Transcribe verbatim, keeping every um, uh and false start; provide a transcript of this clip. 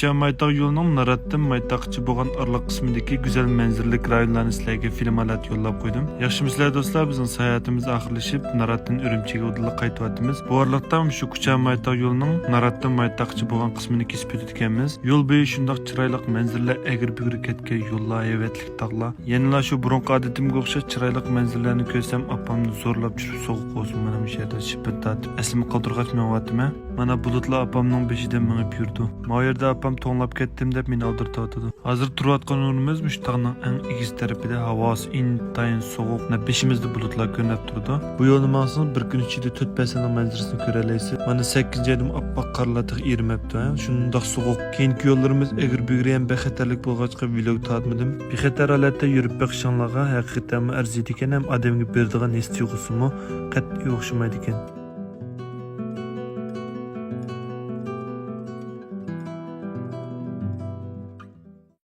كۇچا مايتاغ يولىنىڭ ناراتتىن مايتاغقىچە بولغان ئارىلىق قىسمىدىكى گۈزەل مەنزىرىلىك رايونلارنى سىلەرگە فىلىم ھالەتتە يوللاپ قويدۇم. ياخشىمۇسىلەر دوستلار، بىزنىڭ ساياھىتىمىز ئاخىرلىشىپ، ناراتتىن ئۈرۈمچىگە ئۇدۇللا قايتىۋاتىمىز. بۇ ئارىلىقتا شۇ كۇچا مايتاغ يولىنىڭ ناراتتىن مايتاغقىچە بولغان قىسمىنى كېسىپ ئۆتىدىكەنمىز. يول بويى شۇنداق چىرايلىق مەنزىرىلەر، ئەگرى-بۈگرى كەتكەن يوللار، ھەيۋەتلىك تاغلار. يەنىلا شۇ بۇرۇنقى ئادىتىمگە ئوخشاش چىرايلىق مەنزىرىلەرنى كۆرسەم، ئاپامنى زورلاپ چۈشۈرۈپ سوغۇق بولسۇن، مانا مۇشۇ يەردە شىپىر تارتىپ، ئەسلىمە قالدۇرغاچ مېڭىۋاتىمەن. مانا بۇلۇتلار ئاپامنىڭ بېشىدىن مېڭىپ يۈرىدۇ. ماۋۇ يەردە ئاپام توڭلاپ كەتتىم دەپ مېنى ئالدىرىتىۋاتىدۇ. ھازىر تۇرۇۋاتقان ئورنىمىز مۇشۇ تاغنىڭ ئەڭ ئېگىز تەرىپىدە، ھاۋاسى ئىنتايىن سوغۇق. مانا بېشىمىزدا بۇلۇتلار كۆرۈنۈپ تۇرىدۇ. بۇ يولنى ماڭسىڭىز، بىر كۈن ئىچىدە تۆت پەسىلنىڭ مەنزىرىسىنى كۆرەلەيسىز. مانا سەككىنچى ئايدىمۇ ئاپئاق قارلار تېخى ئېرىمەپتۇ، ھە؟ شۇنداق سوغۇق. كېيىنكى يوللىرىمىز ئېغىر بۈگرە ھەم بەك خەتەرلىك بولغاچقا، ۋىلوگ تارتمىدىم. بىخەتەر ھالەتتە يۈرۈپ بېقىشىڭلارغا ھەقىقەتەنمۇ ئەرزىيدىكەن ھەم ئادەمگە بېرىدىغان ھېس تۇيغۇسىمۇ قەتئىي ئوخشىمايدىكەن.